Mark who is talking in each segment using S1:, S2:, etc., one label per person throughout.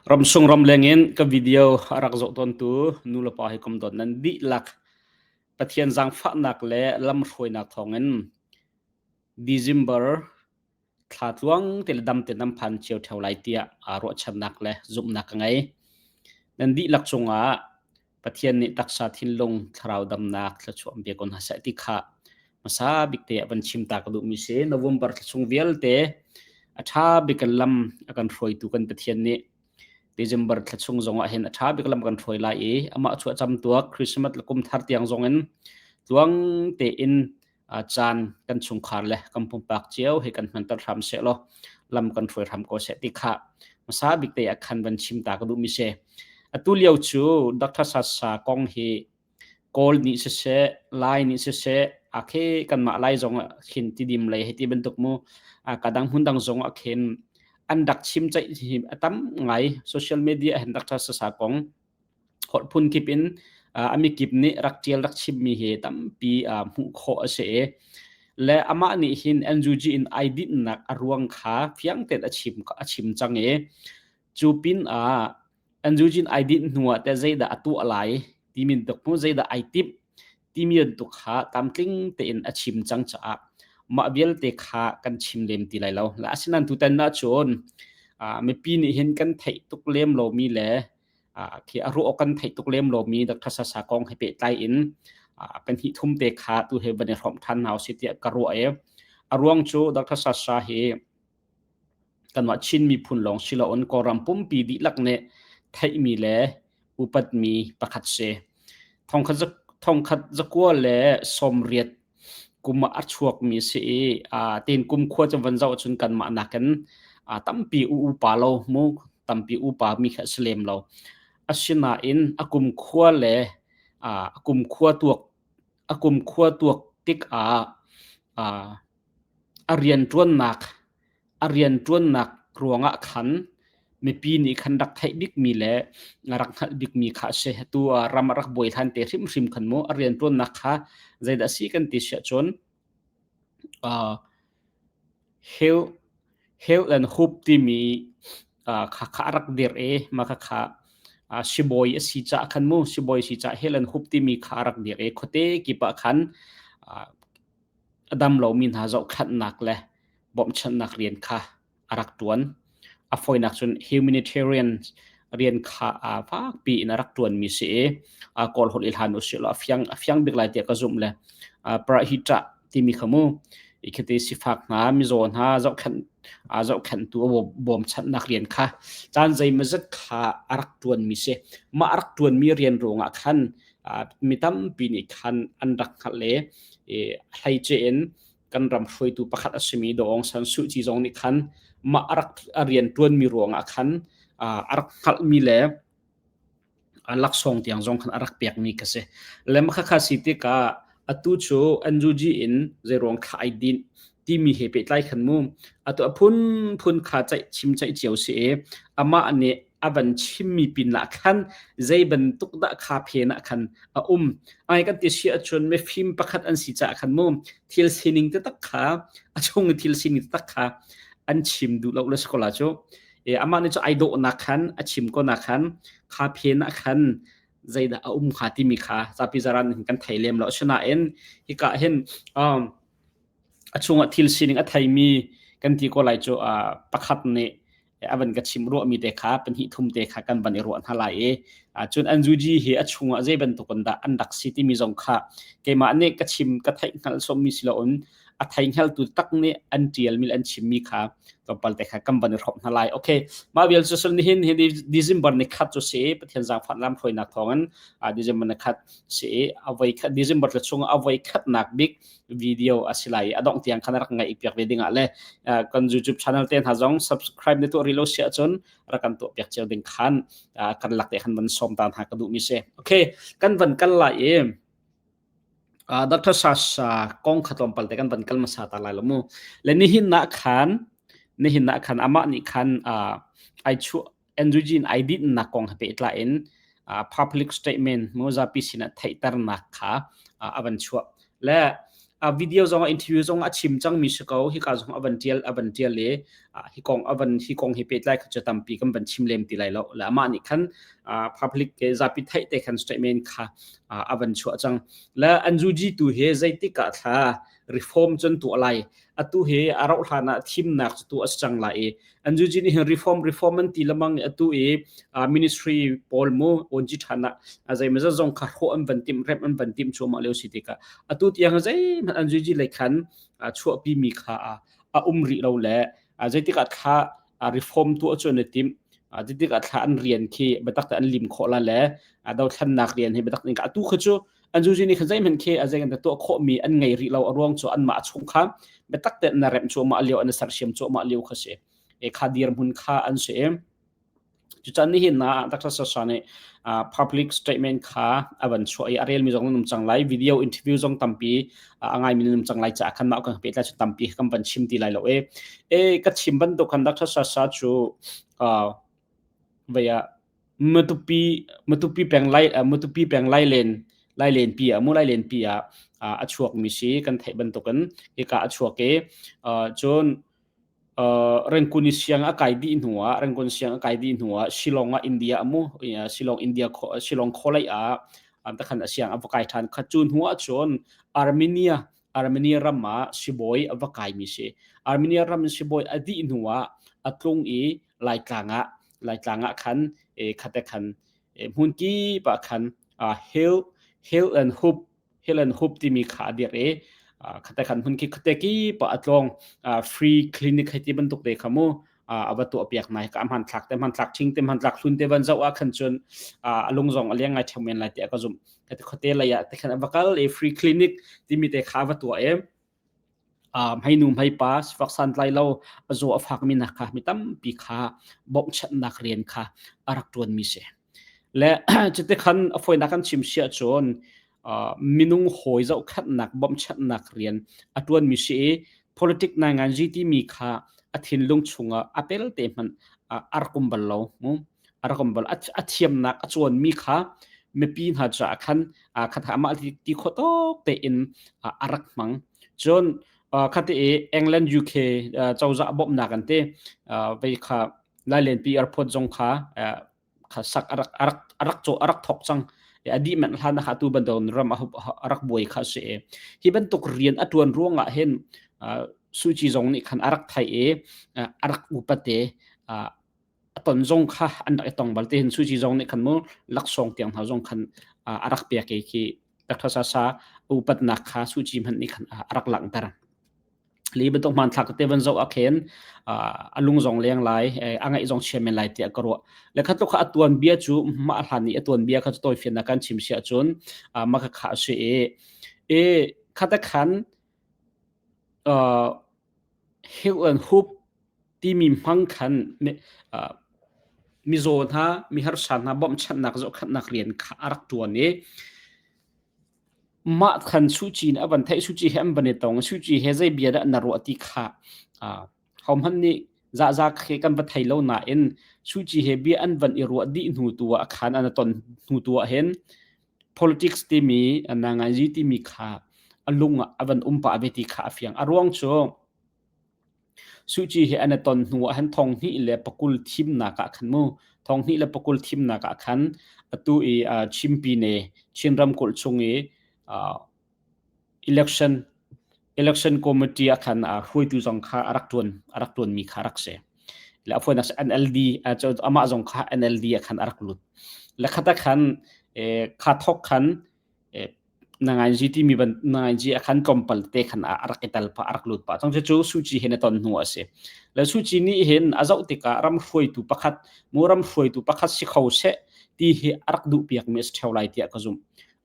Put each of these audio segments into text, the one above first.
S1: Ramsung ramleng in ka video a rak zoh tawntu nulepa hi kum dawt nan dihlak Pathian zaangfahnak le lamhruainak thawngin December thla tluang te le dam te nan phan cio theo lai tiah ruahchannak le zumhnak ka ngei. Nan dihlak cungah Pathian nih taksa thinlung thlarau damnak thluachuah pe ko hna seh ti kha hmasa bik te ah van chim ta ka duhmi si. November thla chung vialte a ṭha bik kan lam a kan hruaitu kan Pathian nih December thla chung zong ah hin a ṭha bik lam kan hruai lai i amah chuah cam tuak Christmas le kum thar tiang zong in tluang tein caan kan chungkhar le kan pumpak cio hi kan hmanter hram seh law lam kan hruai hram ko seh ti kha hmasa bik te ah khan van chim ta ka duhmi si. Atu lio cu Dr. Sasa kong hi Kawl nih siseh, Lai nih siseh, a khe kanmah Lai zong ah khin Tidim lei hei ti bantuk mu ka dang hmun dang zong ah khin an rak chim ceih hi a tam ngai social media hin Dr. Sasa kong holh phun kip in a mikip nih rak ṭial rak chimmi hi tampi hmuh khawh a si i le amah nih hin NUG in ai dinhnak a ruang kha fiang tein a chim cang i cu pin ah NUG in ai dinh hnu ah teh zeidah a tuah lai timi tuk mu zeidah ai timh timi bantuk kha tlamtling tein a chim cang caah mah vialte kha kan chim lem ti lai lo. Asinain tutan ahcun mipi nih hin kan theih tuk lem lomi le khi a ruah awk kan theih tuk lem lomi Dr. Sasa kong he pehtlai in pahnih thum te kha tu he van i hrawmh ṭhan hna usih tiah ka ruah i a ruang cu Dr. Sasa hi kanmah Chin miphun lawng si loin Kawlram pumpi dihlak nih theihmi le upatmi pakhat si. Thongkhat zakua le 80 kum ah a chuakmi si i tiin kumkhua cu van zoh ahcun kanmah nakin tampi u upa lo mu tampi upa mi kha a si lem lo. Asinain a kumkhua le a kumkhua tuak a kumkhua tuak tikah a rianṭuannak a rianṭuannak ruangah khan mipi nih khan rak theih bikmi le rak hngalh bikmi kha a si. Atu ah ram a rak buai hlan te hrimhrim khan mu a rianṭuannak kha zeidah a si kan ti siah cun uh, Health, Health and Hope timi uh, kha kha a rak dir i mah kha kha uh, sibawi a si caah khan mu sibawi si caah Health and Hope timi kha a rak dir i khuate kip ah khan uh, a dam lomi hna zohkhenhnak le bawmhchanhnak rian kha a rak ṭuan. A fawinak cun humanitarian rian kha fakpi in a rak ṭuanmi si i Kawl holh i hlan usih law a fiang bik lai tiah ka zumh le Prahita timi kha mu ikhiti sifak hna mizaw hna zohkhenh zohkhenhtu a bawmchanhnak rian kha caan zeimawzat kha a rak ṭuanmi si. Mah a rak ṭuanmi rian ruangah khan mi tampi nih khan an rak hngalh le hleice in kan ram hruaitu pakhat a simi Daw Aung San Suu Kyi zong nih khan mah a rak a rian ṭuanmi ruangah khan a rak hngalhmi le laksawng tiang zong khan a rak pekmi kha si. Le mah khakha si tikah atu cu NUG in zeiruang thla ai dinh timi he pehtlai khan mu atu a phunphun kha ceih chim ceih cio si i amah nih a van chimmi pin lah khan zei bantuk dah kha phen ah khan a um ai kan ti si ahcun mifim pakhat an si caah khan mu thil sining taktak kha a chung i thil sining taktak kha an chim duh lo le skola cu e amah nih cu ai dawhnak khan a chim ko nak khan kha phen ah khan zeidah a um kha timi kha zapi zaran kan thei lem lo asinain hika hin um a chungah thil sining a theimi kan ti ko lai cu pakhat nih a van ka chim ruahmi te kha pahnih thum te kha kan van i ruah hna lai i cun an zuji hi a chungah zei bantuk in dah an rak si timi zong kha keimah nih ka chim ka theih hngalh sawmmi si loin a thei hngaltu tak nih an ṭialmi le an chimmi kha tlawmpal te kha kan van i hrawmh hna lai. Okay, mah vial cu sul nihin hi December ni khat cu si Pathian zaangfah lam hruainak thawngin December ni khat si i a voi khat December thla chung a voi khatnak bik video a si lai i a dongh tiang khan rak ngaih piak ve dingah le kan YouTube channel te hna zong subscribe na tuah rih lo si ahcun rak kan tuah piak cio ding khan kan lak te khan van sawm ta hna ka duh mi si. Okay, kan van kal lai i Dr. Sasa kong kha tlawmpal te kan van kal hmasa ta lai lo mu. Le nihin ah khan nihin ah khan amah nih khan ai chuah NUG in ai dinhnak kong he pehtlai in public statement mu zapi sinah theihternak kha a van chuah. Le Video zong interview zong a chim cangmi si ko. Hika zong a van tial a van tial i hi kong a van hi kong hi pehtlai kha cu tampi kan van chim lem ti lai lo. Le amah nih khan public ke zapi theih te khan statement kha a van chuah cang. Le an zuji tu hi zeitik ah thla reform cun tuah lai. Atu hi a rauh hlan ah thimnak cu tu a si cang lai i an zuji nih hin reform reform an ti lamang i atu i ministry pawl mu onji than ah zeimazat zong kha hrawh an van timh rem an van timh cuahmah lio si tikah atu tiang zeihmanh an zuji lei khan chuahpi mi kha a um rih lo le zeitik ah thla reform tuah cu an i timh zeitik ah thla an rian khi biatak te an lim khawh la le dothlannak rian hi biatak in atu kha cu an zuzi nih khan zeihmanh khi a zei kan tuah khawhmi an ngei rih lo a ruang cu anmah chung kha biatak te na remh cuahmah lio an sersiam cuahmah lio kha si e kha dirhmun kha an si cucan nihin na Dr. Sasa nih public statement kha a van chuah i a relmi zong nan um cang lai video interview zong tampi a ngaimi nan um cang lai caah khan mah kan pehtlai cu tampi kan van chim ti lai lo e e ka chim bantuk khan Dr. Sasa cu vei ah Matupi Matupi peng lai Matupi peng Lailen Lailenpi ah mu Lailenpi ah a chuakmi si kan theih bantukin hika a chuak i cun Rengkun i siang a kai dih hnu ah Rengkun siang a kai dih hnu ah Shillong ah India a mu Shillong India Shillong khualei ah takhan a siang a va kai ṭhan kha cu hnu ah cun Armenia Armenia ram ah sibawi a va kaimi si Armenia ram in sibawi a dih hnu ah a tlung i Laitlang ah Laitlang ah khan khate khan hmun kip ah khan hill hill and hope hill and hope timi kha a dirh i khate khan hmun ki khate kip ah a tlawng free clinic hei ti bantuk te kha mu a va tuah piak nai ka hman thlak te hman thlak thing te hman thlak hlun te van zoh ah khan cun a lung zong a liang ngai theu men lai tiah ka zumh khate khote lei ah te khan a va kal i free clinic timi te kha a va tuah i Hmeinu hmeipa sifak santlai lo a zaw a fakmi hna kha mi tampi kha bawmhchanhnak rian kha a rak ṭuanmi si. Le cuti khan a fawinak kan chim si ahcun minung hawi zohkhenhnak bawmhchanhnak rian a ṭuanmi si i politic nainganzi timi kha a thinlung chungah a pelte hmanh a rak um bal lo. A rak um bal. A thiamnak a cawnmi kha mipi hna caah khan khat amah ti khawh tawk tein a rak hmang. Cun khati i England UK cozah bawmhnak an ti vei kha Lailenpi airport zong kha kha sak a rak a rak a rak a rak thok cang. A dih manh hlan ah atu bantuk ram a rak buai kha si. Hi bantuk rian a tuan ruangah hin Suu Kyi zong nih khan a rak thai i a rak upat i a ton zong kha an rak i tong bal te hin Suu Kyi zong nih khan mu laksawng tiang hna zong khan a rak pek i khi Dr. Sasa upatnak kha Suu Kyi hmanh nih khan a rak langhter. Li bantuk hmanthlak te van zoh ah khin a lung zong leng lai a ngaih zong chia men lai tiah ka ruah. Le kha tluk kha a tuan bia cu mah hlan i a tuan bia kha cu tawi fiannak kan chim si ahcun mah kha kha a si i i khata khan Hill and Hope timi hmang khan mizaw hna, miharsa hna bawmhchanhnak zohkhenhnak rian kha a rak ṭuan i mah khan Suu Kyi nih a van theih. Suu Kyi he an van i tong. Suu Kyi he zei bia dah na ruah ti kha hohmanh nih zahza khi kan va thei lo nain Suu Kyi he bia an van i ruah dih hnu tu ah khan an i ton hnu tu ah hin politics timi nanganzi timi kha a lung ah a van um pah ve ti kha a fiang. A ruang cu Suu Kyi he an i ton hnu ah hin 2020 thimnak ah khan mu 2020 thimnak ah khan atu i Chin Pyine Chin ramkulh chung i election election committee ah khan hruaitu zong kha a rak ṭuan a rak ṭuanmi kha a rak si. Le a fawinak NLD amah zong kha NLD ah khan a rak lut. Le khat ah khan kha thok khan nangainzi timi ban nangainzi a khan tlawmpal te khan a rak i tal pah a rak lut pah cang cu Suu Kyi hin a ton hnu a si. Le Suu Kyi nih hin a zoh tikah ram hruaitu pakhat mu ram hruaitu pakhat si kho seh ti hi a rak duh piakmi a si ṭheo lai tiah ka zumh.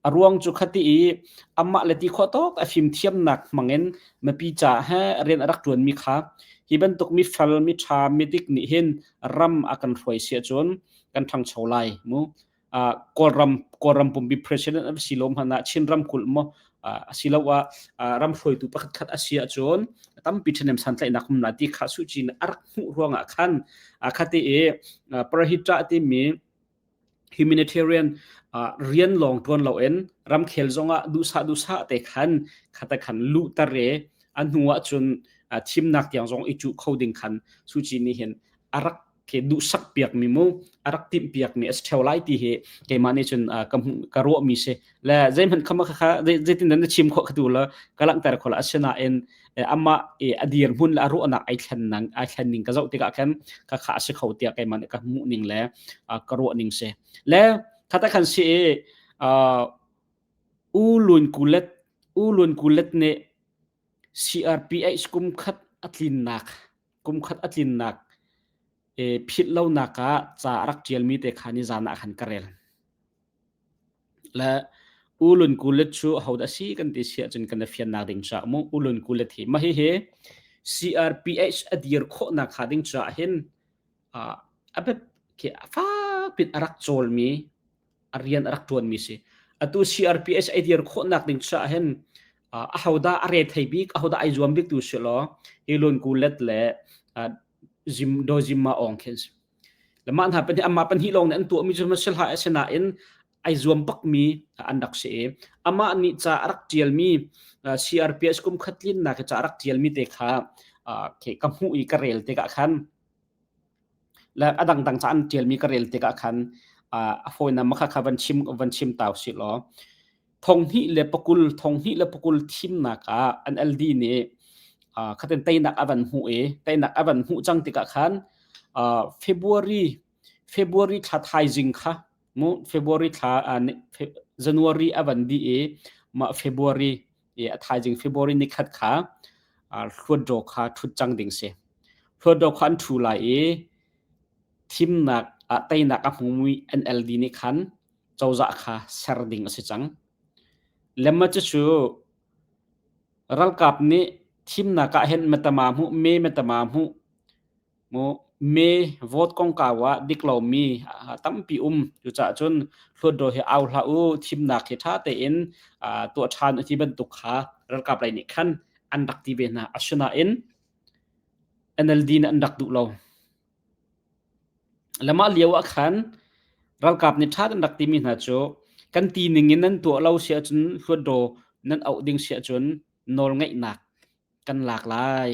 S1: A ruang cu khati i amah le ti khawh tawk a fimthiamnak hmangin mipi ca he rian a rak ṭuanmi kha hi bantuk mi fel mi ṭha mi dik nih hin ram a kan hruai si ahcun kan ṭhangcho lai mu. Kawlram Kawlram pumpi president a si lo hmanh ah Chin ramkulh maw asiloah ram hruaitu pakhat khat a si ahcun tampi ṭhahnem santlaihnak um la ti kha Suu Kyi nih a rak hmuh ruangah khan khati i Parahita timi. Humanitarian rian lawng ṭuan loin ramkhel zongah duhsah duhsah te khan khata khan luhter i a hnu ahcun thimnak tiang zong i cuh kho ding khan Suu Kyi nih hin a rak khi duhsak piakmi mu a rak timh piakmi a si ṭheo lai ti hi keimah nih cun ka hmuh ka ruahmi si le zeihmanh khama kha zeitin na chim khawh kha tu la ka langhter kho la asinain amah i a dirhmun le a ruahnak ai thlen nang ai thlen ning ka zoh tikah khan ka kha a si kho tiah keimah nih ka hmuh ning le ka ruah ning si le khata khan si i U Lun Kulet U Lun Kulet nih CRPH kum khat a tlinnak kum khat a tlinnak e philh lonak ah ca a rak ṭialmi te kha ni zan ah khan ka rel. Le Ulun Kulet cu ahodah a si kan ti si ahcun kan i fiannak ding caah mu Ulun Kulet hi mah hihi CRPH a dir khawhnak hnga ding caah hin a biap khi fak pin a rak cawlmi a rian a rak ṭuanmi si. Atu CRPH ai dir khawhnak ding caah hin ahodah a re thei bik ahodah ai zuam bik tu si law hi Lun Kulet le Zim Do Zim Ma Aung khi an si. Le mah hna pahnih amah pahnih lawng nih an tuahmi cu si hlah asinain ai zuam bakmi an rak si i amah nih ca a rak ṭialmi CRPS kum khat tlinnak i ca a rak ṭialmi te kha ka hmuh i ka rel tikah khan le a dangdang ca an ṭialmi ka rel tikah khan a fawinak makha kha van chim van chim tau si law 2020 thimnak ah NLD nih khatin teinak a van hmuh i teinak a van hmuh cang tikah khan February February thla thaizing kha mu February thla January a van dih i mah February i a thaizing February nikhat kha hluatdaw kha ṭhut cang ding si. Hluatdaw kha an ṭhu lai i thimnak ah teinak a hmumi NLD nih khan cozah kha ser ding a si cang. Lemma cucu ralkap nih thimnak ah hin metama hmuh me metama hmuh mu me vote kongkau ah dik lomi tampi um cucaah cun hluatdaw hi au hlah u thimnak hi ṭha tein tuah ṭhan a ti bantuk kha ralkap lei nih khan an rak ti ve hna asinain NLD nih an rak duh lo Le mah lio ah khan ralkap nih ṭha an rak timi hna cu kan ti ning in nan tuah lo si ahcun hluatdaw nan auh ding si ahcun nawlngeihnak kan lak lai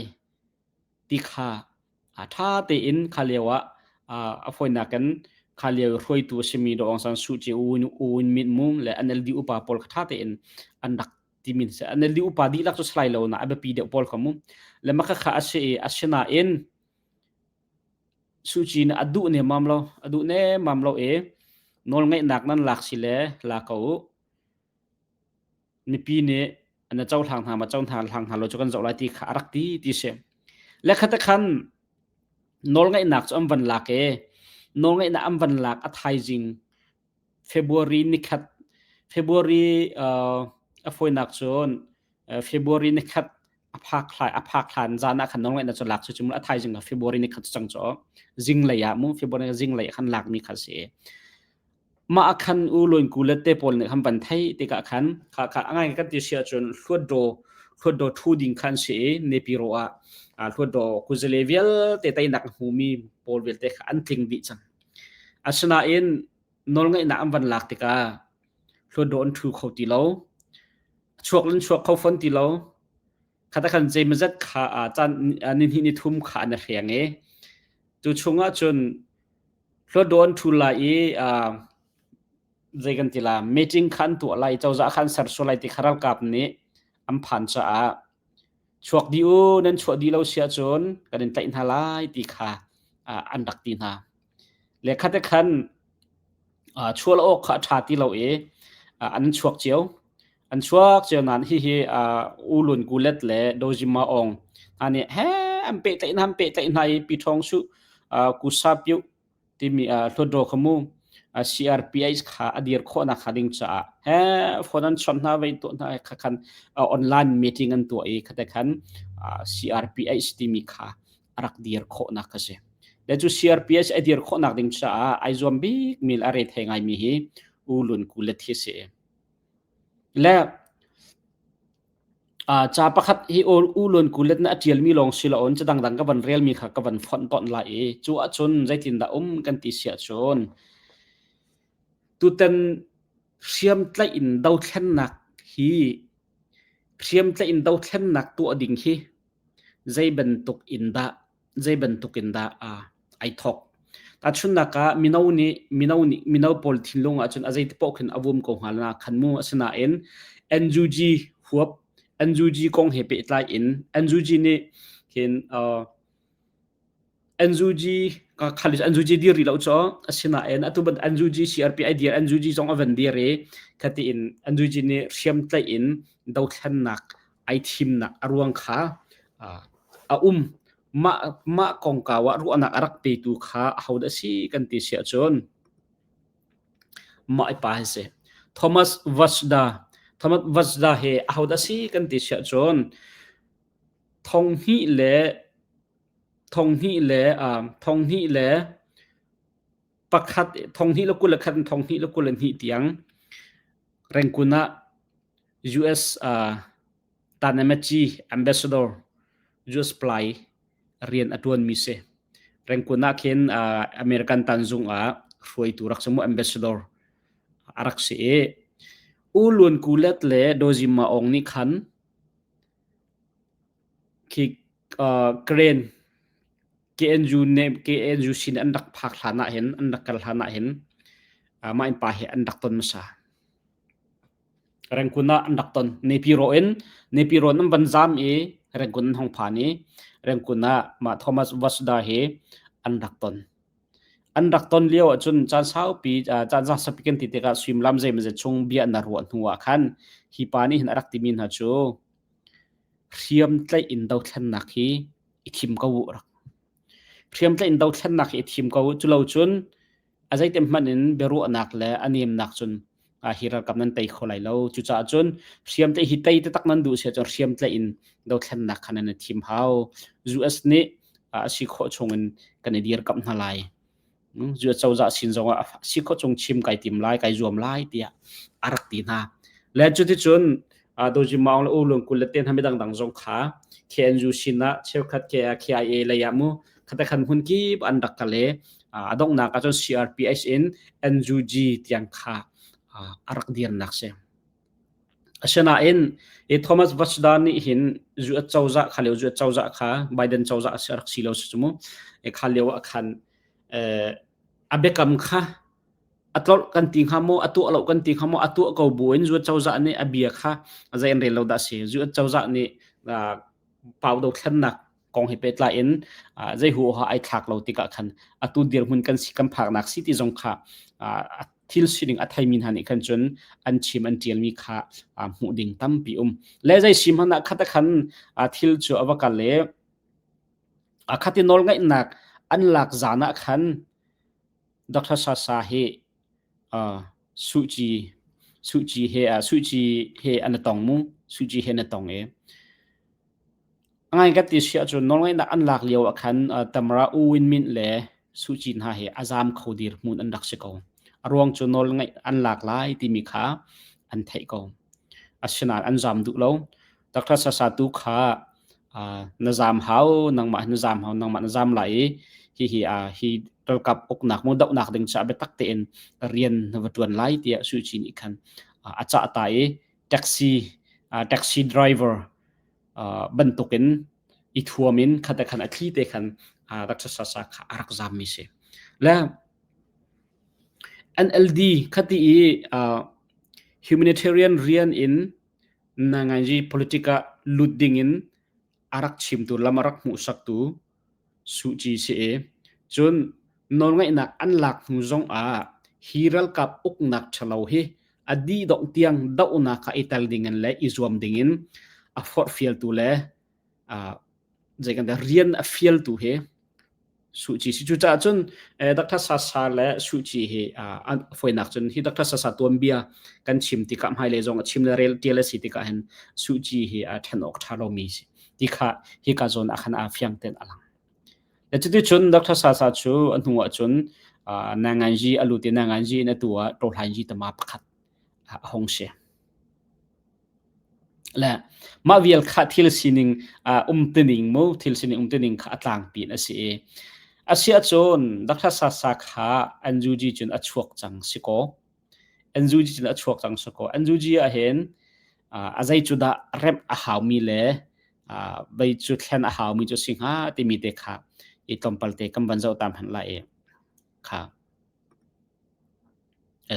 S1: ti kha a ṭha tein kha lio ah a fawinak in kha lio i hruaitu a simi Daw Aung San Suu Kyi, U Win Myint Mu le NLD upa pawl kha ṭha tein an rak timi si. NLD upa dihlak cu salai lo na a biapi deuh pawl kha mu. Le mah khakha a si i asinain Suu Kyi nih a duh nemmam lo, a duh nemmam lo i nawlngeihnak nan lak si le la ko u. Mipi nih na cohlang hna ma cohlang hna lo cu kan zoh lai ti kha a rak ti ti si. Le khata khan nawlngeihnak cu an van lak i nawlngeihnak an van lak a thaizing February nikhat February a fawinak cun February nikhat a phak hlai a phak hlan zan ah khan nawlngeihnak cu lak cu cu a thaizing ah February ni khat cang cu zinglei ah mu February zinglei khan lak mi kha si mah ah khan u loin ku le te pawl nih khan van thei tikah khan kha kha angai kan ti sia cun hluatdaw hluatdaw thu ding khan si i nepiro ah hluatdaw kuzale vialte teinak hmumi pawl vialte kha an tling dih cang asinain nawlngeihnak an van lak tikah hluatdaw an thu kho ti lo Chuak in chuak kho fawn ti lo. Khata khan zeimazat kha caan nihnih nithum kha an i hreng i cu chungah cun hluatdaw an ṭhu lai i zei kan ti la meeting kha an tuah lai i cozah kha an ser sual lai ti kha ralkap nih an phan caah chuak dih u nan chuah dih lo si ahcun kan in tlaih hna lai ti kha an rak ti hna. Le khate khan chuah awk kha a ṭha ti lo i an chuak cio. An chuak cio nain hihi U Lun Kulet le Dojima Aung hna nih he an pehtlaih hna an pehtlaih hna i Pi Ṭhawng Suh Kusa Pyuh timi Hlutdaw kha mu CRPH kha a dir khawhnak hnga ding caah he phone an chawnh hna vei tuah hna kha khan online meeting an tuah i khate khan CRPH timi kha a rak dir khawhnak a si. Le cu CRPH a dir khawhnak ding caah ai zuam bik mi le a re thei ngaimi hi U Lun Kulet hi si. Le ca pakhat hi U Lun Kulet na a ṭialmi lawng si loin ca dangdang ka van relmi kha ka van fonh ton lai i cu ahcun zeitindah um kan ti si ahcun. Tutan hriamtlaih in dothlennak hi hriamtlaih in dothlennak tuah ding hi zei bantuk in dah zei bantuk in dah ai thawk. Tahchunhnak ah mino nih mino nih mino pawl thinlung ahcun a zeiti paoh khin a vum ko hnga na khan mu asinain NUG huap NUG kong he pehtlai in NUG nih hin uh, NUG ka khal NUG dir rih lo cu asinain atu ban NUG CRP ai dir NUG zong a van dir i khati in NUG nih hriamtlaih in dothlennak ai thimnak a ruang kha a um mah mah kongkau ah ruahnak a rak petu kha ahodah si kan ti si ahcun mah i pa hi si Thomas Vasda Thomas Vasda he ahodah si kan ti si ahcun thonghnih le thonghnih le thonghnih le pakhat thonghnih le 21 in thonghnih le 22 tiang Rengkun ah US Tanamachi ambassador US Ply rian a ṭuanmi si. Rengkun ah khin American tanzung ah hruaitu rak si mu ambassador a rak si i U Lun Kulet le Dozi Maung nih khan Khi Karen KNU KNU sin an rak phak hlan ah hin an rak kal hlan ah hin mah innpa hi an rak ton hmasa. Rengkun ah an rak ton. Nepiro in Nepiro an van zam i Rengkun an hong phan i Rengkun ah mah Thomas Vasda hi an rak ton. An rak ton lio ahcun caan saupi caan saupi kan ti tikah suimilam zeimawzat chung bia na ruah hnu ah khan hi pa nih hin a rak timi hna cu hriamtlaih in dothlennak hi i thim ko u rak. Hriamtlaih in dothlennak hi i thim ko u. Culo cun a zeitin hmanh in biaruahnak le a nemnak cun hi ralkap nan tei kho lai lo. Cucaah cun hriamtlaih hi tei taktak nan duh si ahcun hriamtlaih in dothlennak kha nan i thim hau. US nih a si khawh chungin kan i dirkamh hna lai. US cozah sin zongah si khawh chung chim kai tim lai, kai zuam lai tiah a rak ti hna. Le cuticun Doji Maung le U Lung Kul le te hna midang dang zong kha KNU sin ah cheukhat KIA lei ah mu khata khan hmun kip an rak kal i a donghnak ahcun CRPH in NUG tiang kha a rak dirnak si. Asinain i Thomas Vachda nih hin US cozah kha lio US cozah kha Biden cozah a si rak si lo si cu mu. E kha lio ah khan a biakam kha a tlolh kan ti hnga maw a tuah lo kan ti hnga maw a tuah ko buin US cozah nih a bia kha zei an rel lo dah si. US cozah nih pau dothlennak kong he pehtlai in zei huaha ai thlak lo tikah khan atu dirhmun kan si kan phaknak si ti zong kha thil sining a theimi hna nih khan cun an chim an tialmi kha hmuh ding tampi um le zei sim hmanh ah khat khan thil cu a va kal le khati nawl ngaihnak an lak zan ah khan Dr. Sasa hi Suh Ci Suh Ci he Suh Ci he an tong mu Suh Ci he na tong e Ngai ka ti si ahcun nawlngeihnak an lak lio ah khan Tamara U Win Myint le Suh Kyi hna hi a zaam kho dirhmun an rak si ko. A ruang cu nawlngeih an lak lai timi kha an theih ko. Asinain an zaam duh lo. Dr. Sasa tu kha na zaam hau, nangmah na zaam hau, nangmah na zaam lai i hihi hi ralkap uknak mu dohnak ding caah biatak tein rian na va ṭuan lai tiah Suh Kyi nih khan a cah ta i taxi taxi driver bantukin i thuam in khat khan a thli te khan rak sasa kha a rak zammi si. Le NLD khati i humanitarian rian in nanganji politic ah lut ding in a rak chimtu lam a rak hmuhsaktu Suh Kyi si i cun nawlngeihnak an lak hnu zong ah hi ralkap uknak ṭhalo hi a dih dongh tiang dohnak ah i tel ding in le i zuam ding in a forhfialtu le zei kan rian a fialtu hi Suh Kyi si. Cucaah cun Dr. Sasa le Suh Kyi hi an fawinak cun hi Dr. Sasa tuanbia kan chim tikah hmailei zong a chim le rel tial a si tikah hin Suh Kyi hi a ṭhen awk ṭha lomi si. Ti kha hika zawn ah khan aa fiang ten a lang. Le cuticun Dr. Sasa cu a hnu ah cun Nanganji a lut i Nanganji in atu ah Ṭawhlainji tama pakhat a hung si. Le mah vial kha thil sining umtuning mu thil sining umtuning kha a tlangpi in a si i a si ahcun Dr. Sasa kha NUG cun a chuak cang si kaw. NUG cun a chuak cang sakaw. NUG ah hin a zei cu dah remh a haumi le vei cu thlen a haumi cu si hnga timi te kha i tlawmpal te kan van zoh ta hmanh lai i kha.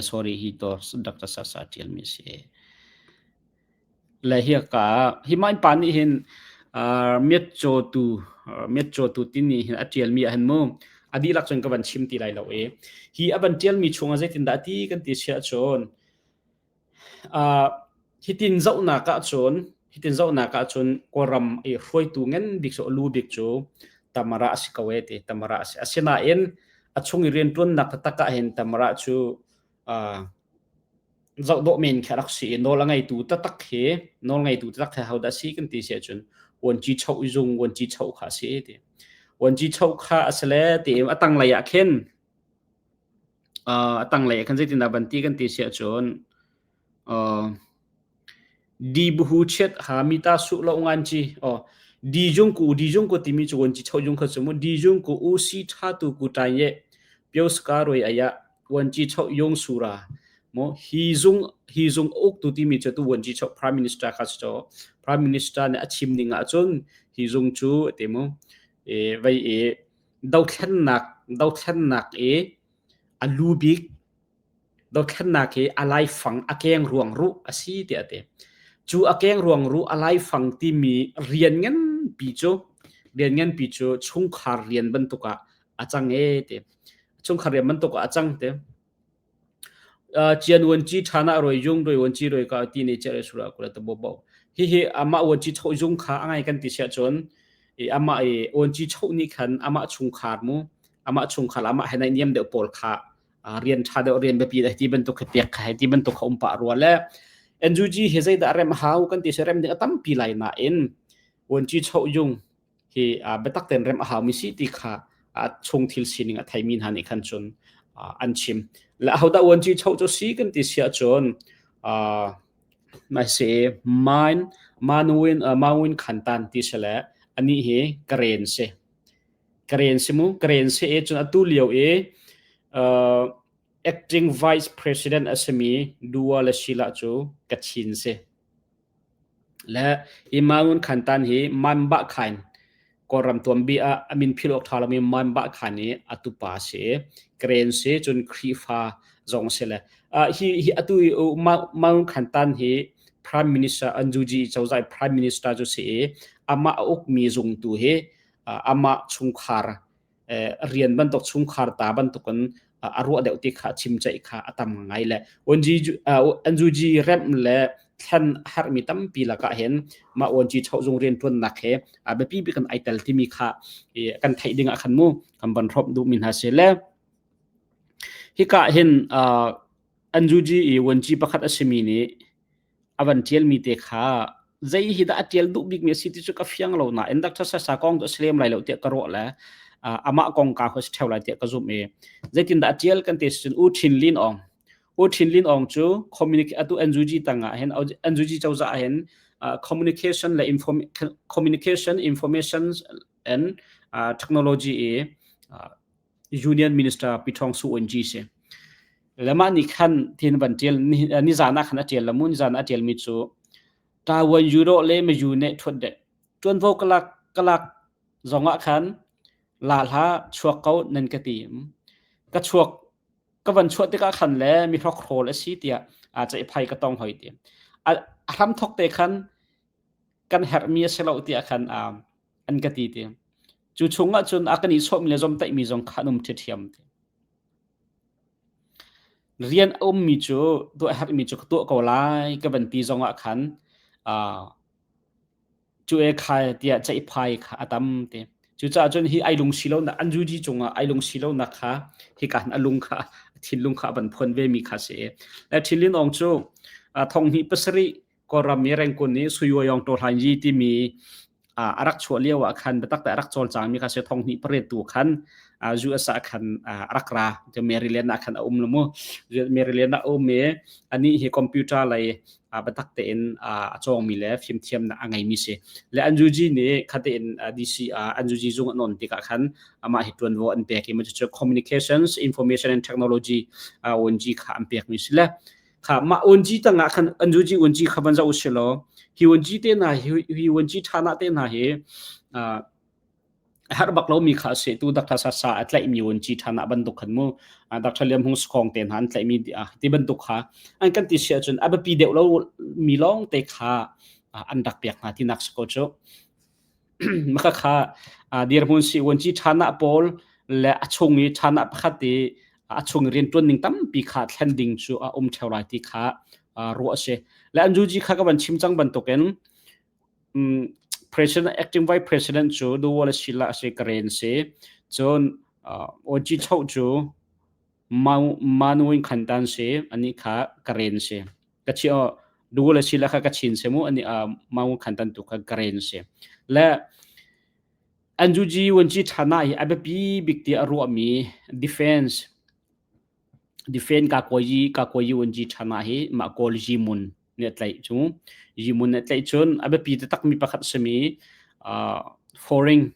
S1: Sorry hi to Dr. Sasa ṭialmi a si. Le hi ka hi mah pa nih hin miatcawtu miatcawtu timi hin a ṭialmi ah hin mu a dihlak cun ka van chim ti lai lo i hi a van ṭialmi chungah zeitindah a ti kan ti si ahcun hitin zohnak ahcun hitin zohnak ahcun Kawlram i hruaitu ngan bik cu a lu bik cu Tamara a si ko e ti Tamara a si. Asinain a chung i rianṭuannak taktak ah hin Tamara cu zoh dawh men khi a rak si i nawl a ngeitu taktak hi nawl ngeitu taktak hi hodah a si kan ti si ahcun vuanci choh i zung vuanci choh kha a si ti. Vuanci choh kha a si le ti a tanglei ah khin a tanglei ah khin zeitindah van ti kan ti si ahcun Di buhu chiat ha mi ta su lo ngan chi aw di jung ku di jung ku timi cu wan chi chho jung kha chu mu di jung ku u si tha tu ku tai ye pyo ska roi aya wan chi chho yong sura mo hi zung hi zung uk tu timi chu tu wan chi chho prime minister kha chu prime minister ne a chim ning ah cun hi zung chu te mu e vai e dothlennak dothlennak e a lu bik Dothlennak hi a laifang a keng ruang ruh a si tiah a ti. Cu a keng ruang ruh a laifang timi rian nganpi cu rian nganpi cu chungkhar rian bantuk ah a cang ee ti. Chungkhar rian bantuk ah a cang ti. Cian uan ci ṭhan ah roi jung roi uan ci roi ka ti ne che sura kula ta bo bo. Hihi amah uan ci cho jung kha a ngai kan ti siah cun i amah i uan ci cho nih khan amah chungkhar mu amah chungkhar amah he naihniam deuh pawl kha rian ṭha deuh rian biapi ti bantuk khi pek kha ti bantuk kha um pah rua le NUG hi zeidah rem hau kan ti si rem ding a tampi lai nain vuanci choh jung hi biatak ten rem a hau mi si ti kha chung thil sining a theimi hna nih khan cun an chim le ahodah vuanci choh cu si kan ti si ahcun mai si main manuin mawin khantan ti si le ani hi karen si Karen si mu Karen si i cun atu lio i uh, acting vice president a simi Dua le Sheila cu Kachin si. Le Imangun Khantan hi Mamba Khain Kawlram tuanbi ah a min philh awk ṭha lomi Mamba Khan i a tupa si. Karen si cun Khrihfa zong si le hi hi atu i Maung Khantan hi Prime Minister Anjuji cozah Prime Minister cu si i amah a ukmi zungtu hi amah chungkhar rian bantuk chungkhar ta bantukin a ruah deuh ti kha chimceih kha a tam ngai le NUG remh le thlen herhmi tampi lakah hin mah ONG chozung rianṭuannak he biapi bik in ai tel timi kha kan theih ding ah khan mu kan van hrawmh duhmi hna si le hika hin NUG i ONG pakhat a simi nih a van ṭialmi te kha zei hi dah a ṭial duh bikmi a si ti cu ka fiang lo nain Dr. Sasa kong cu a si lem lai lo tiah ka ruah le amah kong ka si ṭheo lai tiah ka zumh i zeitindah a ṭial kan ti cun U Thin Lin Aung U Thin Lin Aung cu communicate atu NUG tangah hin NUG cozah ah hin communication le communication information and technology i Union Minister Pi Thawng Su ONG si. Le mah nih khan thin van ṭial nizan ah khan a ṭial la mu nizan ah a ṭialmi cu Taiwan Euro le Mayu nih ṭhuat deh ṭuanvo kalak kalak zong ah khan la hla chuak ko nan ka ti ka chuak ka van chuah tikah khan le mi hrokhrawl a si tiah a ceihphai ka tong hoi ti a hram thok te khan kan herhmi a si lo tiah khan an ka ti ti Cu chungah cun a kan i sawhmi le zomtaihmi zong kha an um ṭhiamṭhiam. Rian a ummi cu tuah herhmi cu ka tuah ko lai ka van ti zongah khan cu e khai tiah ceihphai kha a tam ti. Cucaah cun hi ai lungsi lonak an zuji cungah ai lungsi lonak kha hika hin a lung kha a thinlung kha a van phuan vemi kha si. Le Thinlin Aung cu thonghnih pasarih Kawlram i Rengkun i Suyuayong Tawhlanyi timi a rak chuah lio ah khan biatak te a rak cawlcangmi kha si thong hnih pariat tu khan US ah khan a rak ra Maryland ah khan a um lo mu Maryland ah a um i anih hi computer lei biatak tein a cawngmi le fimthiamnak a ngeimi si le NUG nih khatein DC NUG zung an on tikah khan amah hi tuanvo an pek i cucu communications information and technology ONG kha an pekmi si le. Kha mah unji tangah khan anjuji unji kha van zoh usih law hi unji te hna hi hi unji ṭha na te hna hi a herh bak lomi kha a si. Tu Dr. Sasa a tlaihmi unji ṭha na bantuk khan mu Dr. Liam Hung Sakhong te hna an tlaihmi ti bantuk kha an kan ti si ahcun a biapi deuh lo mi lawng te kha an rak pek hna tinak si ko cu. Maka kha dirhmun si vuanci ṭhanah pawl le a chung i ṭhanah pakhat i a chung i rianṭuan ning tampi kha thlen ding cu a um ṭheo lai ti kha ruah a si. Le an zuji kha ka van chim cang bantukin President acting vice president cu Duwala Sila a si Karen si. Cun Oji Choh cu Manuin Khantan si ani kha Karen si. Ka chi o du le si la kha Kachin si mu ani Maung Khantan tu kha Karen si. Le Anjuji Wanci Thana hi a biapi bik ti a ruahmi defense defense ka koyi ka koyi Wanci Thana hi mah kawl Yimun nih a tlaih cu Yimun nih a tlaih cun a biapi takmi pakhat simi foreign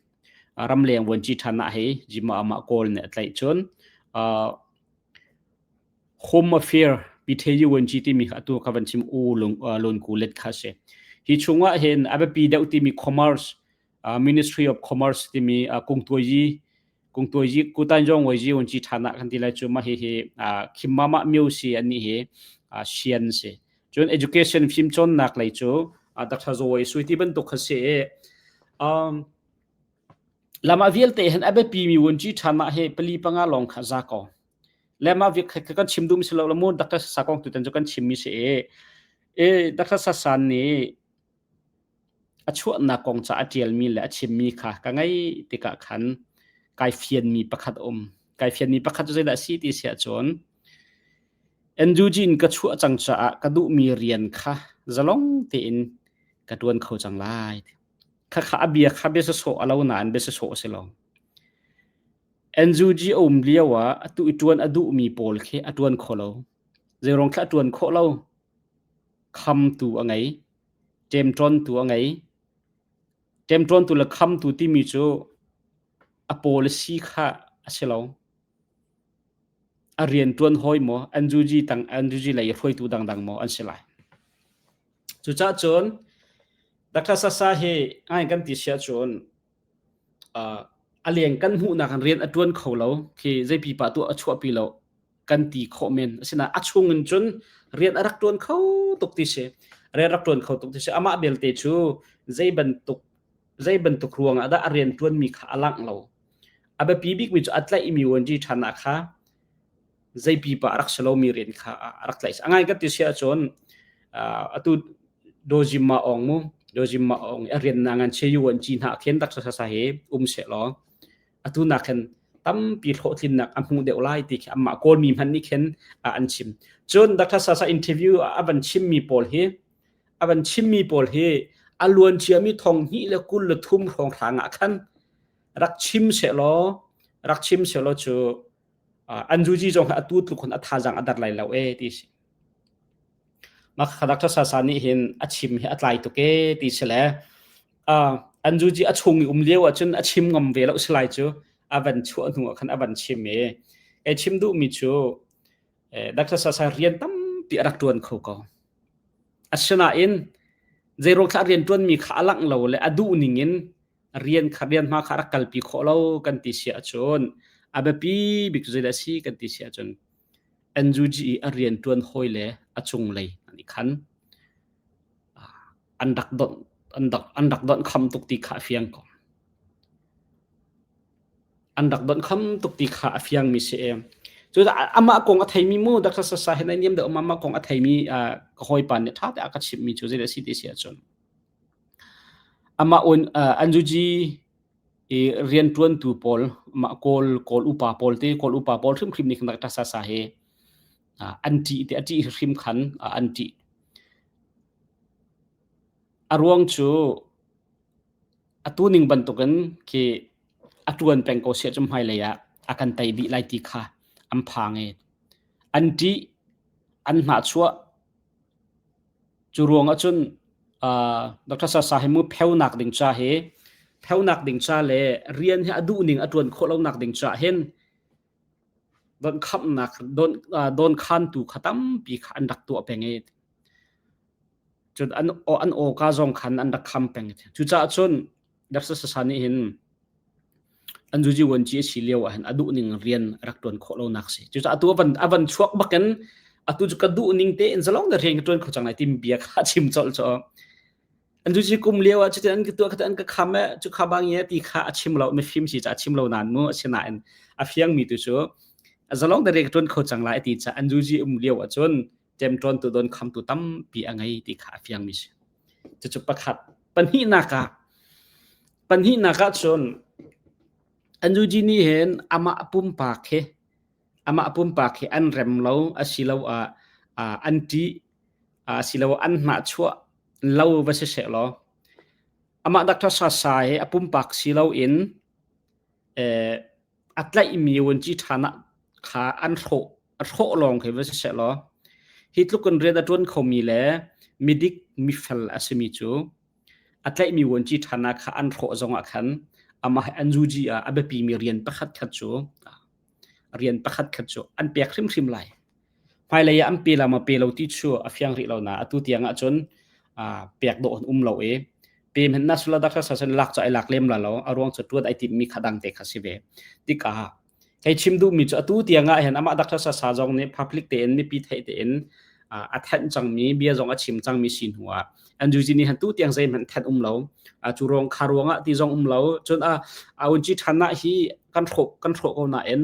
S1: ramleng vuanci ṭhan ah hei jima amah kawl nih a tlaih cun home affair PTU vuanci timi kha atu ka van chim u lung lun ku let kha si hi chungah hin a biapi deuh timi commerce ministry of commerce timi kungtuayi kungtuayi kutan jong wai ji vuanci ṭhan ah kan ti lai cu ma hi hi khimma ma myo si ani hi sian si cun education fimcawnnak lei cu Dr. Zawai Sui ti bantuk kha si um Lam ah vialte hin a biapimi vuanci ṭhan ah hi pali panga lawng kha za ko. Le mah viak kha kan chim duhmi si lo mu Dr. Sasa kong tutan cu kan chimmi si i e Dr. Sasa nih a chuahnak kong ca a ṭialmi le a chimmi kha ka ngaih tikah khan kai fianmi pakhat a um. Kai fianmi pakhat cu zeidah a si ti si ahcun NUG in ka chuah cang caah ka duhmi rian kha zalong tein ka ṭuan kho cang lai. Khakha a bia kha bia sawsawh a lo nain bia sawsawh a si lo. NUG a um lio ah atu i ṭuan a duhmi pawl khi a ṭuan kho lo. Zeiruang thla a ṭuan khawh lo? Khamtu a ngei. Ṭemṭawntu a ngei. Ṭemṭawntu le khamtu timi cu a policy kha a si lo. A rianṭuan hawi maw NUG tang NUG lei hruaitu dangdang maw an si lai. Cucaah cun Dr. Sasa hi ngai kan ti siah cun a leng kan hmuhnak in rian a ṭuan kho lo khi zei pipa tuah a chuahpi lo kan ti khawh men. Asinain a chung in cun rian a rak ṭuan kho tuk ti si. Rian rak ṭuan kho tuk ti si. Amah belte cu zei bantuk zei bantuk ruangah dah a rian ṭuanmi kha a langh lo. A biapi bikmi cu a tlaihmi vuanci ṭhan ah kha zei pipa a rak si lomi rian kha a rak tlaih. A ngai ka ti si ahcun atu Dojim ma ong mu Dojim ma ong a rian na ngan che yu an chi hna khen tak sa sa he um se law atu nak khen tampi hlawhtlinnak a hmuh deuh lai ti khi amah Kawlmi hmanh nih khin an chim. Cun Dr. Sasa interview a van chimmi pawl hi a van chimmi pawl hi a luan ciami thong hnih le 23 hrawng hrang ah khan rak chim sehlaw rak chim sehlaw cu an zuji zong hi atu tluk hun a thazaang a dar lai lo e ti si. Mah kha Dr. Sasa nih hin a chim hi a tlai tuk e ti si le an zuji a chung i um lio ahcun a chim ngam ve lo si lai cu a van chuah hnu ah khan a van chim e. Kei chim duhmi cu Dr. Sasa rian tampi a rak ṭuan kho ko. Asinain zeiruang thla rian ṭuanmi kha a langh lo le a duh ning in rian kha rian hma kha rak kalpi khawh lo kan ti si ahcun a biapi bik cu zeidah a si kan ti si ahcun NUG i a rian ṭuan hawi le a cunglei an i khan an rak donh an rak an rak donh kham tuk ti kha a fiang ko. An rak donh kham tuk ti kha a fiang mi si em. Cu amah kong a theimi mu Dr. Sasa he nai niam deuh amah kong a theimi ka hawipa nih ṭha te a ka chimhmi cu zeidah a si ti si ahcun Amah NUG i rianṭuantu pawl, mah Kawl, Kawl upa pawl te, Kawl upa pawl hrimhrim nih khan rak sasa hi an ṭih ti a ṭih hrim khan an ṭih. A ruang cu atu ning bantukin khi a ṭuan peng ko siah cu hmailei ah a kan tei dih lai ti kha an phang i an ṭih, an hnahchuah. Cu ruang ahcun Dr. Sasa hi mu pheunak ding ca hi pheunak ding ca le rian hi a duh ning a ṭuan khawh lonak ding ca hin Donkhamnak don donkhantu kha tampi kha an rak tuah peng i cun an an awka zong khan an rak kham peng. Cucaah cun Dr. Sasa nih hin an zuzi vuanci a si lio ah hin a duh ning rian a rak ṭuan khawh lonak si. Cucaah atu a van a van chuak bakin atu cu ka duh ning tein zalong te rian ka ṭuan kho cang lai timi bia kha a chim colh cu. An zuzi kum lio ah cutin an ka tuah kha an ka kham e cu kha bang ye ti kha a chim lo mifim si ca a chim lo nain mu asinain a fiangmi tu cu zalong te rian ka ṭuan kho cang lai ti ca an zuzi um lio ah cun ṭemṭawntu don khamtu tampi a ngei ti kha a fiangmi si. Cucu pakhat. Pahnihnak ah pahnihnak ah cun NUG nih hin amah pumpak hi amah pumpak hi an rem lo asiloah an ṭih asiloah an hnahchuah lo va si seh law amah Dr. Sasa hi a pumpak si loin a tlaihmi vuanci ṭhan ah kha an hrawh a hrawh lawng khi va si seh law hi tluk in rian a ṭuan khomi le midik mifel a simi cu a tlaihmi vuanci ṭhan ah kha an hrawh zongah khan amah an zuji ah a biapimi rian pakhat khat cu rian pakhat khat cu an pek hrimhrim lai. Hmailei ah an pe la maw pe lo ti cu a fiang rih lo na atu tiang ah cun pek dawh an um lo i pe hmanh na sula dakha sa lak cu ai lak lem la lo a ruang cu tuan ai timmi kha dang te kha si ve tikah hei chim duhmi cu atu tiang ah hin amah Dr. Sasa zong nih public tein mipi theih tein a thanh cangmi bia zong a chim cangmi si hnu ah NUG nih han tu tiang zeihmanh thanh um lo cu ruang kha ruangah ti zong um lo cun a aunci than ah hi kan hrawh kan hrawh ko nain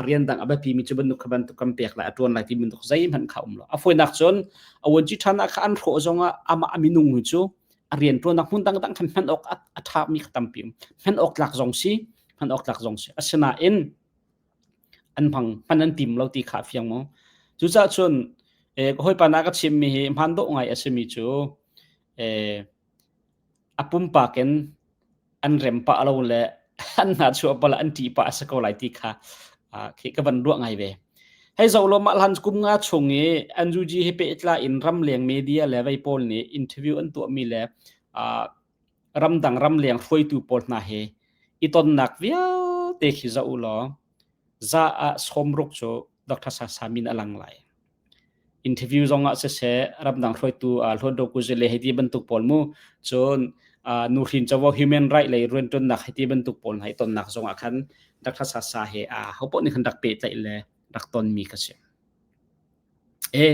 S1: rian dang a biapi mi cu bantuk kha bantuk kan pek lai a tuan lai ti bantuk zeihmanh kha um lo a fawinak cun a vuanci than ah kha an hrawh zong ah amah a minung hu cu a rian tuannak hmun dangdang khan hman awk a tha mi kha tampi um hman awk tlak zong si hman awk tlak zong si asinain an hmang hman an tim lo ti kha fiang mu cucaah cun eh hawipa na ka chim mi hi hman dawh ngai a simi cu eh a pumpak in an rem pah lo le an hnahchuah pah le an ṭih pah a si ko lai ti kha khi ka van ruah ngai ve. Hei zoh law mah hlan kum nga chung i NUG he pehtlai in ramleng media le vei pawl nih interview an tuahmi le ramdang ramleng hruaitu pawl hna he i tonnak vialte khi zoh u law za ah sawmruk cu Dr. Sasa min a lang lai. Interview zong ah siseh ramdang hruaitu Hluan Kuzile hei ti bantuk pawl mu cun nuhrin covo human right lei rianṭuannak hei ti bantuk pawl hna i tonnak zong ah khan Dr. Sasa he hopoh nih khan rak pehtlaih le rak tonmi ka si. E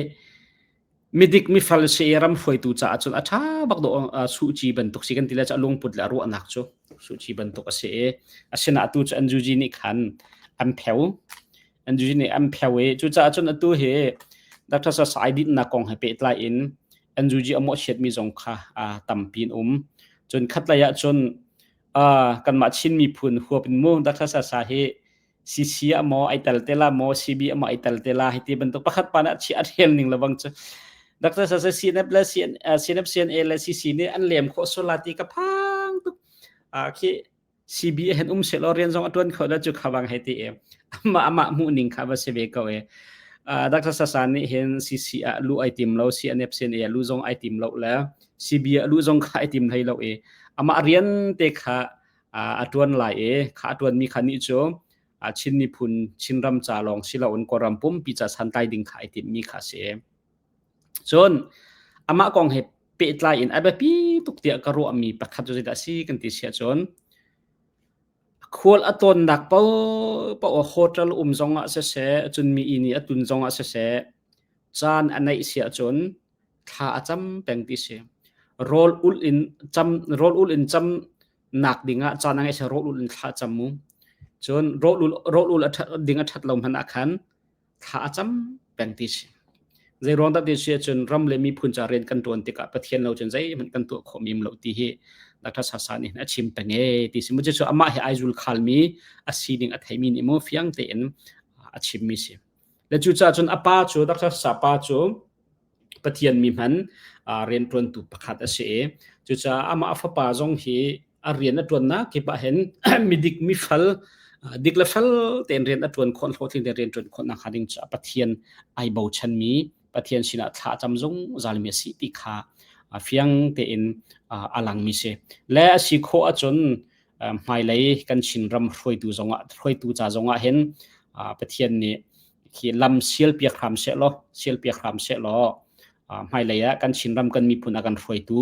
S1: midik mifal si i ram hruaitu caah cun a ṭha bak dawh Suh Kyi bantuk si kan ti le cu a lungput le a ruahnak cu Suh Kyi bantuk a si i asinain atu cu NUG nih khan an pheu NUG nih an pheu i cucaah cun atu hi Dr. Sasai dinnak kong he pehtlai in NUG a mawhchiatmi zong kha tampi an um. Cun khatlei ah cun kanmah Chin miphun huap in mu Dr. Sasa hi CC ah maw ai tel te la maw CB ah maw ai tel te la hei ti bantuk pakhat pa nih a chiah a rel ning lebang cu Dr. Sasa CNF le CNF CNA le CC nih an lem khawh sual la ti ka phang tuk khi CB hen um selaw rian zong a tuan kho la cu khabang hei ti e amah amah hmuh ning kha va si ve ko e Dr. Sasa nih hin CC ah lu ai tim lo CNF CNA lu zong ai tim lo le CB ah lu zong kha ai tim hlei lo e amah rian te kha a ṭuan lai i kha a ṭuanmi kha nih cu Chin miphun Chinram ca lawng si loin Kawlram pumpi ca santlai ding kha ai timhmi kha a si. Cun amah kong he pehtlai in a biapi tuk tiah ka ruahmi pakhat cu zeidah a si kan ti si ahcun khual a tawnnak paohpaoh hotel um zongah siseh, cun mi inn i a tun zongah siseh, caan a neih si ahcun thla a cam peng ti si. Rawl ulh in cam rawl ulh in cam nak ding ah caan a ngeih si rawl ulh in thla a cam mu. Cun rawl ulh rawl ulh a ṭhat ding a ṭhat lo hmanh ah khan thla a cam peng ti si. Zei ruang dah ti si ahcun ram le miphun ca rian kan ṭuan tikah Pathian lo cun zeihmanh kan tuah khawh mi lo ti hi Dr. Sasa nih a chim peng ee ti si mu cu amah he ai zul khalmi a sining a theimi nih mu fiang tein a chimmi si. Le cucaah cun a pa cu Dr. Sasa pa cu Pathian mi hman rianṭuantu pakhat a si i cucaah amah a fapa zong hi a rian a ṭuannak kip ah hin midik mifel dik le fel tein rian a ṭuan khawh hlawhtling tein rian ṭuan khawh nakhnga ding cu Pathian ai bochanmi Pathian sinah thla a cam zungzalmi a si ti kha fiang tein a langmi si. Le a si khawh ahcun hmailei kan Chinram hruaitu zongah hruaitu ca zongah hin Pathian nih. Khi lam sial piak hram seh law sial piak hram seh law hmailei ah kan Chinram kan miphun a kan hruaitu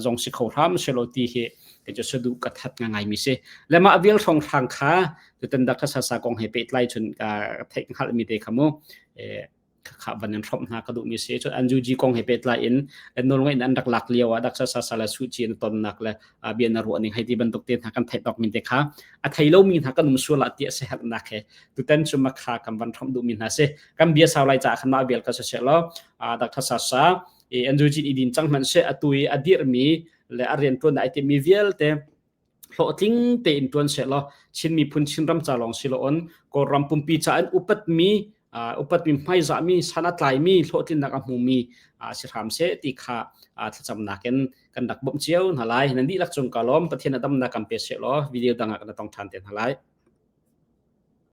S1: zong si kho hram seh law ti hi kei cu saduh ka that ngai mi si. Le mah vial hrawng hrang kha tutan dak sasa kong he pehtlai cun ka theih hngalh mi te kha mu kha van in hrawmh hna ka duhmi si. Cun NUG kong he pehtlai in nawlngeih an rak lak lio ah dak sasa le Suu Kyi an tonnak le bia na ruah ning hei ti bantuk te hna kan theih tawk min te kha a thei lomi hna kan um sual ah ti a siaherhnak he tutan cu makha kan van hrawmh duhmi hna si. Kan bia sau lai caah khan mah vial ka siseh law Dr. Sasa NUG i din cang hmanh seh atu i a dirhmi le a riantuan ai timmi vialte hlawhtling tein ṭuan sehlaw Chin miphun Chinram ca lawng si loin Kawlram pumpi ca in upatmi upatmi hmaizahmi san a tlaimi hlawhtlinnak a hmumi si hram seh ti kha thlacamnak in kan rak bawmh cio hna lai. Nan dihlak cung ka lawm. Pathian a damnak kan pe sehlaw video dang ah kan tong ṭhan te hna lai.